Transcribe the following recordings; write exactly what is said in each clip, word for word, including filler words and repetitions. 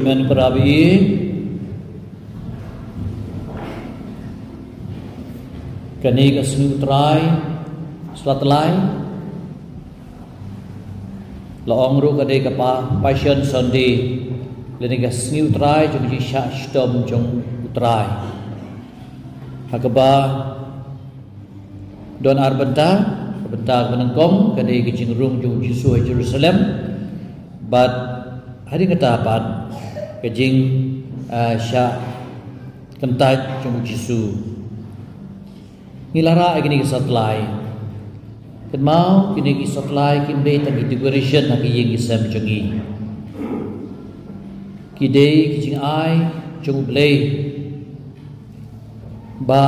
Men para baieit, kane ka sngi U Trai, sla tlai, la ong ruh ka dei ka pa, Passion Sunday, lane ka sngi U Trai, jong ka jingshah shitom jong U Trai. Ha kaba don ar bynta, ka bynta kaba nyngkong, ka dei ka jingrung jong U Jisu ha Jerusalem, bad hadien kata pat, ka jing, ah, shah kyntait jong U Jisu. Ngi la rah ïa kine ki sla tlai. Kynmaw, kine ki sla tlai kim dei tang ki decoration ha ki ïing ki sem jong ngi. Ki dei ki jingai jong U Blei. Ba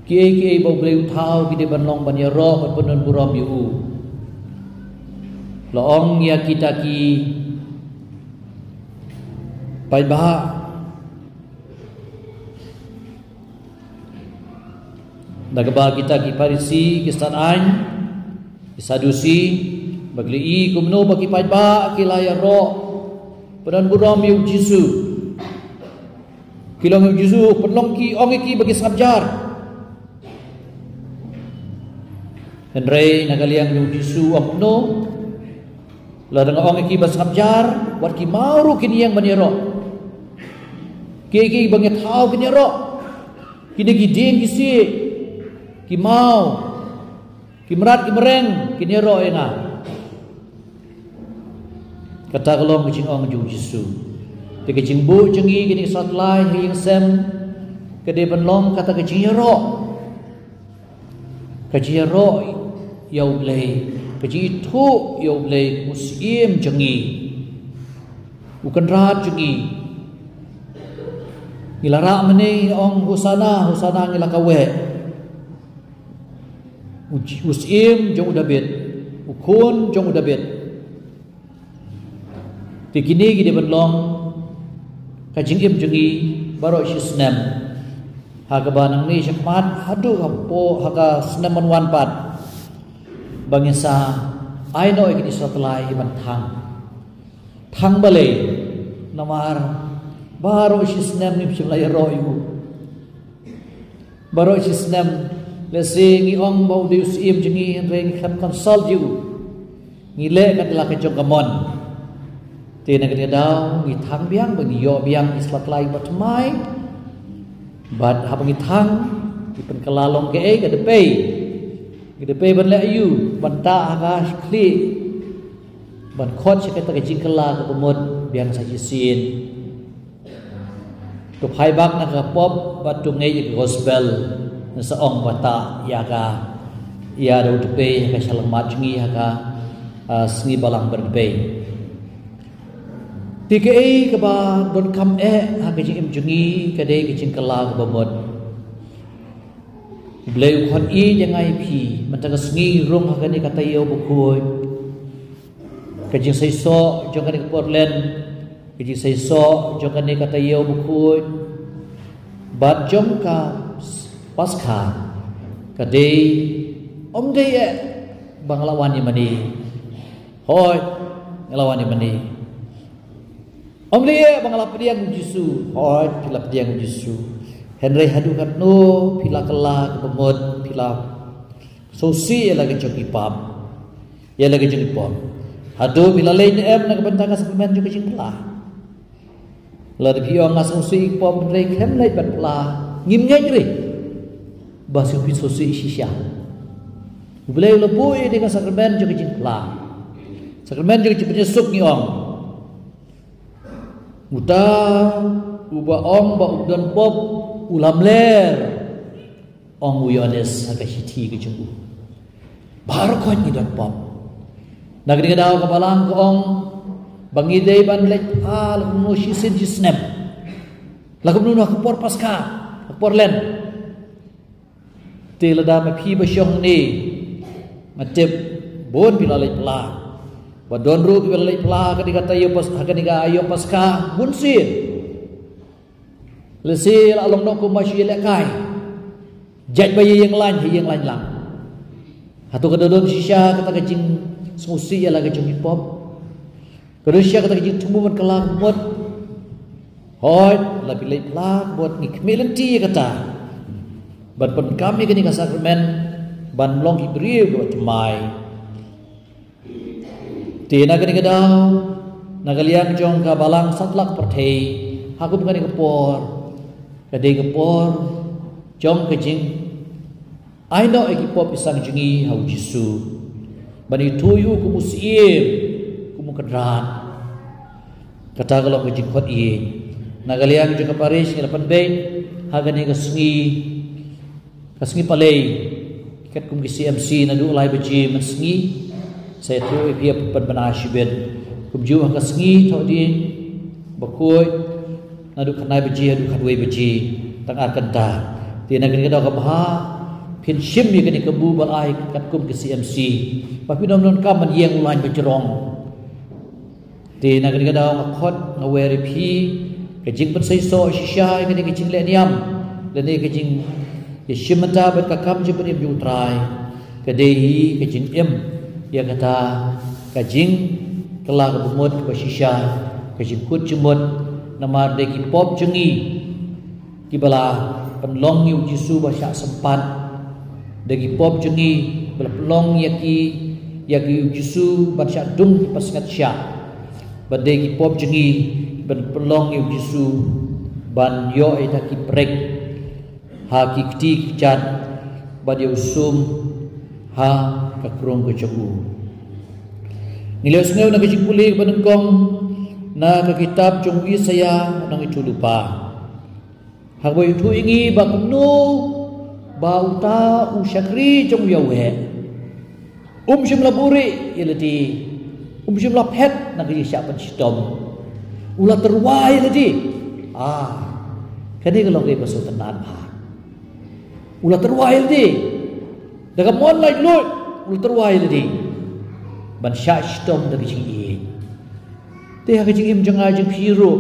kiei kiei ba U Blei u thaw, ki dei ban long ban ïaroh, ban pyndon burom ïa u. La ong ïa kita ki paidbah, da kaba kita ki Pharisi, ki stad aiñ, ki Sadusi, ba ki la i kumno ba ki paidbah ki la ïaroh, pyndon burom ïa U Jisu. Ki la ong ïa U Jisu, pynlong ki, ong ïa ki ba ki sngap jar. Hynrei na ka liang U Jisu u ong kumno? Lada nga ong ïa ki ba sngap jar, wat ki maw ruh kin ïeng ban ïaroh. Kiei kiei ba nga thaw kin ïaroh. Kine ki dieng ki siej, ki maw, ki mrad ki mreng, kin ïaroh ïa nga. Kata ka long ka jingong jong U Jisu. Te ka jingbuh jong ngi kine ki sla tlai ha ïing sem, ka dei ban long kata ka jingïaroh. Ka jingïaroh ïa U Blei, ka jingithuh ïa U Blei, U Syiem jong ngi, U Kynrad jong ngi. Ngi la rah mynne, ngi ong Hosana, Hosana, ngi la kaweh. U, U Syiem jong u Dabid, U Khun jong u Dabid. Te kine ki dei ban long ka jingim jong ngi baroh shi snem. Ha kaba nangne shakhmat haduh hapoh ha ka snem ban wan pat, ba ngin sa ai noh ïa kine ki sla tlai ban thang. Thang balei? Namar baroh shi snem ngim shym la ïaroh ïa u. Baroh shi snem, lehse ngi ong ba u dei u Syiem jong ngi, hynrei ngi khlem consult ïa u. Ngi leh kat la ka jong ka mon. Te na kane ka daw ngi thang biang, ba ngi ïoh biang ki sla tlai ba thymmai. Bad haba ngi thang, ngi pynkylla long kaei, ka dpei. Ka dpei ban leh aïu? Ban tah ha ka khlieh, ban khot sha kata ka jingkylla kaba mut biang sa shisien. To phai bak na ka pop bad to ngeit ïa ka gospel. Ngi sa ong ba tah ïa ka, ïa da u dpei ha ka shyllangmat jong ngi ha ka, ah, sngi Balang Bardpei. Te kaei kaba donkam eh ha ka jingim jong ngi, ka dei ka jingkylla kaba mut. U Blei u khot ïa nga ïa phi mynta ka sngi, rung ha kane ka taïew bakhuid. Ka jingseisoh jong kane ka Portland, ka jingseisoh jong kane ka taïew bakhuid, bad jong ka Paskha, ka dei, ym dei eh ba nga la wan ïa mane. Hooid, nga la wan ïa mane. Ym dei eh ba nga la pdiang U Jisu. Hooid, phi la pdiang U Jisu. Hynrei haduh katno phi la kylla kaba mut, phi la sngewsih ïa la ka jong ki pop, ïa la ka jong ki pop? Haduh phi la leit ne em na ka bynta ka sakramen jong ka jingkylla? Lada phi ong nga sngewsih ïa ki pop hynrei khlem leit ban kylla, ngim ngeit re ba shu phi sngewsih shisha. U Blei u la buh ïa ka sakramen jong ka jingkylla. Sakramen jong ka jingpynïasuk ngi ong. Uta uba ong ba u don pop u lamler, ong u Ïoannis ha ka shithi ka jong u. Baroh khoit ngi don pop. Na kane ka daw ka Balang ka ong ba ngi dei ban leit phla la kumno shisien shisnem. La kumno ha ka por Paskha, ha ka por Lent. Te lada ma phi ba shong hangne, nga tip bun phi la leit phla. Ba don ruh kiba la leit phla ha kane ka taïew Pas-, ha kane ka aïom Paskha bunsien. Lehse la long noh kumba shu ïalehkai. Jait ba ïa ïeng lain, ïa ïeng lain lang. Hato ka da don shisha kata ka jingsngewsih ïa la ka jong ki pop? Ka dei shisha kata ka jingthmu ban kylla ka mut. Hooid, la phi leit kylla ka mut, ngi khmih lynti ïa kata. Ban pynkam ïa kane ka sakramen ban long ki briew kiba thymmai. Te na kane ka daw, na ka liang jong ka Balang Satlak Pyrthei, ha kum kane ka por, ka dei ka por jong ka jing ai noh ïa ki pop ki sang jong ngi ha U Jisu. Ban ïathuh ïa u kum u Syiem, kum u Kynrad. Kata ka long ka jingkhot ïing. Na ka liang jong ka parish ngi la pynbeit ha kane ka sngi, ka sngi Palei, katkum ki C M C naduh lai baje mynsngi. Sa ïathuh ïa phi ïa pynbna shibit. Kumjuh ha ka sngi Thohdieng Bakhuid, naduh khyndai baje haduh khatwei baje, tang ar kynta. Te na kane ka daw kaba bha, phin shim ïa kane ka kabu ba la ai katkum ka C M C. Ba phin ym donkam ban ïeng u lain bajrong. Te na kane ka daw nga khot, nga wer ïa phi, ka jingpynseisoh shisha ïa kane ka jingleh niam, lane ka jingïashim bynta bad ka kam jingpynim jong U Trai, ka dei hi ka jingim ïa kata ka jingkylla ka bamut kaba shisha, ka jingkut jingmut, namar dei ki pop jong ngi kiba la pynlong ïa U Jisu ban shah sympat. Dei ki pop jong ngi ba la pynlong ïa ki, ïa ki U Jisu ban shah dung ki pansngiat shiah. Bad dei ki pop jong ngi ban pynlong ïa U Jisu ban ïoh ïa kita ki prek ha ki kti ki kjat, bad ïa u sum ha ka krung ka jong u. Ngi la ïohsngew na ka jingpule kaba nyngkong na ka kitab jong u Isaïah, nongïathuhlypa. Haba ïathuh ïa ngi ba kumno ba uta u shakri jong u Ïaweh um shym la buhrieh ïa lade, um shym la phet na ka jingshah pynshitom. U la tyrwa ïa lade. Ah, kane ka long kaba sngewtynnat bha. U la tyrwa ïa lade. Da ka mon laitluid u la tyrwa ïa lade ban shah shitom da ka jingïeit. Te ha ka jingim jong nga jong phi ruh,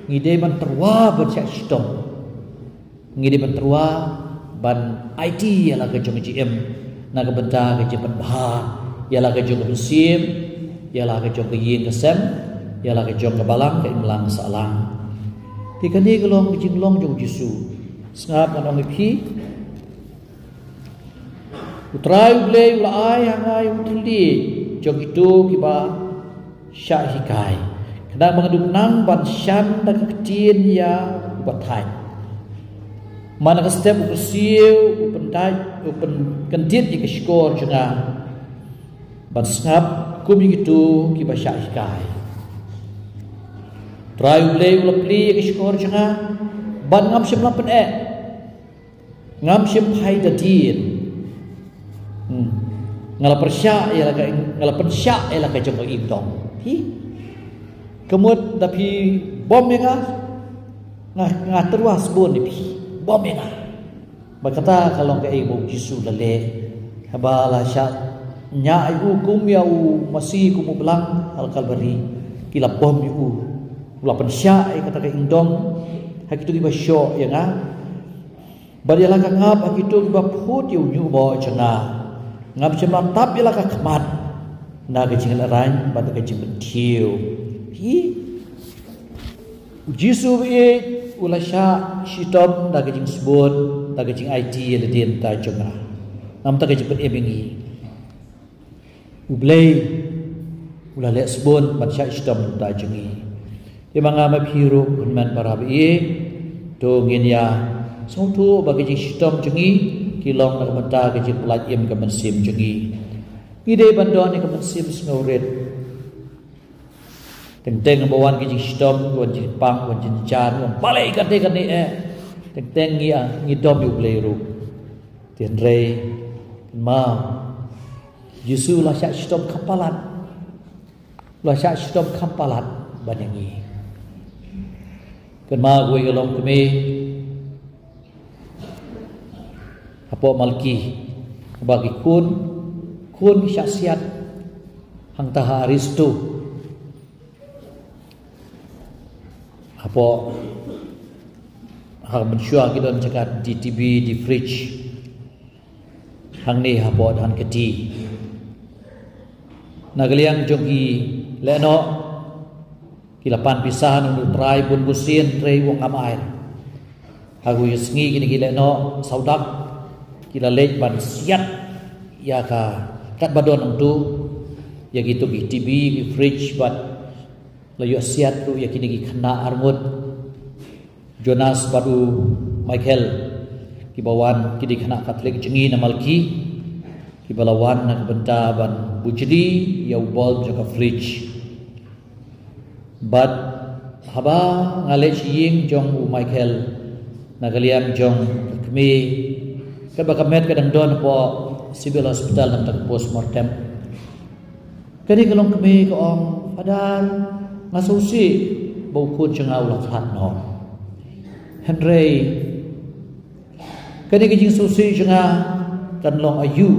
ngi dei ban tyrwa ban shah shitom. Ngi dei ban tyrwa ban aiti ïa la ka jong ka jingim na ka bynta ka jingpynbha ïa la ka jong ka mynsiem, ïa la ka jong ka ïing ka sem, ïa la ka jong ka balang ka imlang sahlang. Te kane ka long ka jinglong jong U Jisu. Sngap ngan ong ïa phi. U Trai U Blei u la ai ha nga ïa u thylliej jong kito kiba shah hikai, khnang ba ngan dup nang ban shan da ka ktien ïa uba thait. Man la ka step u kyrsiew u pyndait, u pynkyndit ïa ka shkor jong nga ban sngap kum ïa kito kiba shah hikai. U Trai U Blei u la plie ïa ka shkor jong nga bad ngam shym la pyneh. Ngam shym phai da dien. Hmm. Nga la pyrshah ïa la ka, nga la pynshah ïa la ka jong ka imdong. Phi. Ka mut da phi bom ïa nga, nga, nga tyrwa sbun ïa phi. Bom ïa nga. Ba kata ka long kaei ba U Jisu u la leh. Haba la shah ñiah ïa u kum ïa u masi, kum u blang ha Kalbari. Ki la bom ïa u. U la pynshah ïa kata ka imdong ha kito kiba shoh ïa nga. Bad ïa la ka ngap ha kito kiba phut ïa u ñiuhboh jong nga. Ngam shym la tap ïa la ka khmat na ka jingïalehrain bad ka jingpynthiew. Phi. U Jisu baieit u la shah shitom da ka jingsbun, da ka jingaiti ïa lade na ka bynta jong nga. Namar ka jingpynim ïa ngi. U Blei u la leh sbun ban shah shitom na ka bynta jong ngi. Te ma nga ma phi ruh, kynmaw para baieit, to ngin ïa sngewthuh ba ka jingshitom jong ngi ki long na ka bynta ka jingpyllait im ka mynsiem jong ngi. Ngi dei ban don ïa ka mynsiem sngewrit. Teng teng ba wan ka jingshitom, wan jingpang, wan jingjar, wan balei kane kane eh. Teng teng ngi, ah, ngi dom ïa U Blei ruh. Te hynrei, kynmaw, Jisu u la shah shitom kham palat. U la shah shitom kham palat ban ïa ngi. Kynmaw kawei ka longkmie hapoh Malki, ba ki khun, khun ki shah siat hangta ha Aristo. Hapoh, ha mynshuwa ki don jaka die T V, die fridge. Hangne hapoh Dhankheti. Na ka liang jong ki lehnoh, Ki la pan pisa na u Trai bun bun sien, hynrei u ong ngam ai. Ha kawei ka sngi kine ki lehnoh sawdong ki la leit ban siat ïa ka, katba don hangto, ïa kito ki T V, ki fridge, bad la ïoh siat ruh ïa kine ki khynnah arngut, Jonas bad u Michael, kiba wan, ki dei khynnah Katholik jong ngi na Malki, kiba la wan na ka bynta ban bujli ïa u bulb jong ka fridge. Bad haba nga leit sha ïing jong u Michael, na ka liang jong ka kmie, katba ka met ka dang don hapoh Civil Hospital na ka bynta ka post mortem, kane ka longkmie ka ong, "Father, nga sngewsih ba u khun jong nga u la khlad noh. Hynrei kane ka jingsngewsih jong nga kan long aïu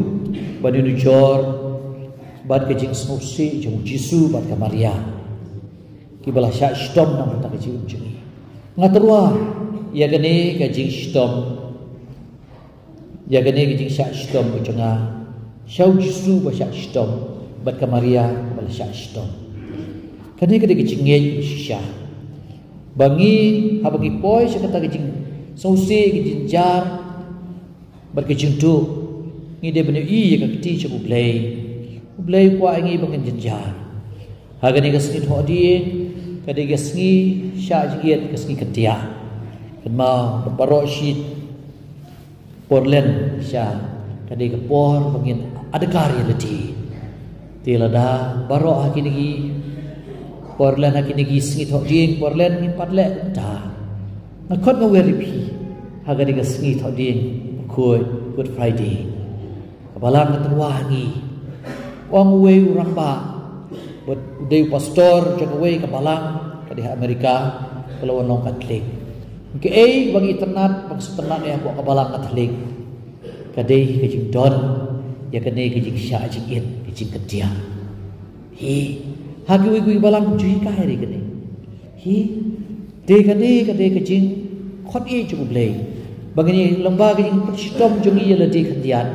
ban ïanujor bad ka jingsngewsih jong u Jisu bad ka Maria, kiba la shah shitom na ka bynta ka jingim jong ngi? Nga tyrwa ïa kane ka jingshitom, ïa kane ka jingshah shitom jong nga sha u Jisu ba shah shitom bad ka Maria ba la shah shitom." Kane ka dei ka jingngeit shisha, ba ngi, haba ngi poi sha kata ka jingsngewsih, ka jingjynjar bad ka jingduh, ngi dei ban ïohi ïa ka kti jong u Blei. U Blei u kwah ïa ngi ba ngin jynjar. Ha kane ka sngi Thohdieng, ka dei ka sngi shah jingit, ka sngi kyndiah. Kynmaw, baroh shi por len sha, ka dei ka por ba ngin adkar ïalade. Te lada baroh ha kine ki por len, ha kine ki sngi Thohdieng por len ngim pat leh kumta, nga khot nga wer ïa phi ha kane ka sngi Thohdieng bakhuid, Good Friday. Ka balang ka tyrwa ha ngi. Ong uwei u rangbah, bad u dei u pastor jong kawei ka balang ka dei ha Amerika, ka la wan long Katholik. Kaei ba ngi itynnad, ba ngi sngewtynnad ïa ka balang Katholik, ka dei ka jingdon ïa kane ka jingshah jingit, ka jingkyndiah. Hi, ha kiwei kiwei balang ju hikai ïa kane. Hi, te kane ka dei ka jingkhot ïa jong u Blei, ba ngin ïa, lyngba ka jingpynshitom jong ngi ïalade khyndiat,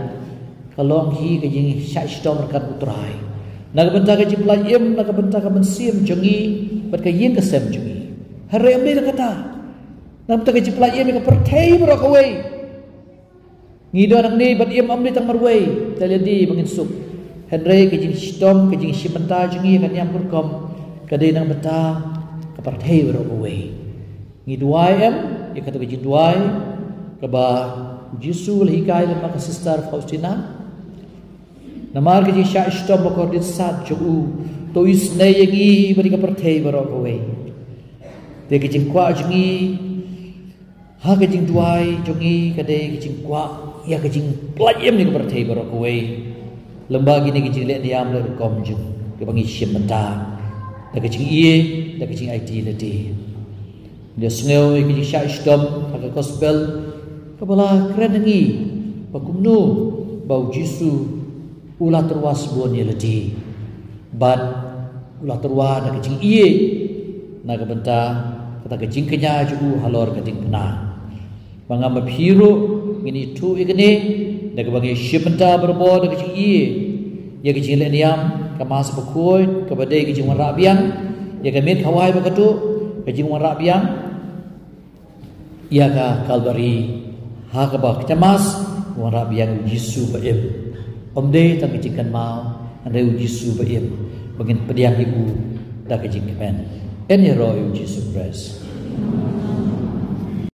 ka long hi ka jingshah shitom ryngkat u Trai, na ka bynta ka jingpyllait im, na ka bynta ka mynsiem jong ngi bad ka ïing ka sem jong ngi. Hynrei ym dei tang kata, na ka bynta ka jingpyllait im ïa ka pyrthei baroh kawei. Ngi don hangne bad im ym dei tang marwei, te lada ba ngin suk, hynrei ka jingshitom, ka jingshim bynta jong ngi ha ka niam ka rukom, ka dei na ka bynta ka pyrthei baroh kawei. Ngi duwai em ïa kata ka jingduwai kaba u Jisu u la hikai lyngba ka Sister Faustina. Namar ka jingshah shitom bakordit sat jong u, to isynei ïa ngi bad ïa ka pyrthei baroh kawei. Te ka jingkwah jong ngi ha ka jingduwai jong ngi ka dei ka jingkwah ïa ka jingpyllait im ïa ka pyrthei baroh kawei, lyngba kine ki jingleh niam leh rukom jong ngi kaba ngi shim bynta da ka jingïeit, da ka jingaiti lade. Ngi sngew ïa ka jingshah shitom ha ka gospel kaba la kren ha ngi ba kumno ba u Jisu u la tyrwa sbun ïalade, bad u la tyrwa da ka jingïeit na ka bynta kata ka jingkñia jong u halor ka diengphna. Ba ngam ba phi ruh ngin ithuh ïa kane, da kaba ngi shim bynta barabor da ka jingïeit ïa ka jingleh niam, ka Mass bakhuid, kaba dei ka jingwanrah biang ïa ka miet khawai bad ka duh, ka jingwanrah biang ïa ka Kalbari, ha kaba ka Mass wanrah biang ïa u Jisu ba im. Ym dei tang ka jingkynmaw, hynrei u Jisu ba im, ba ngin pdiang ïa u da ka jingkmen. Yn ïaroh ïa u Jisu Khrist.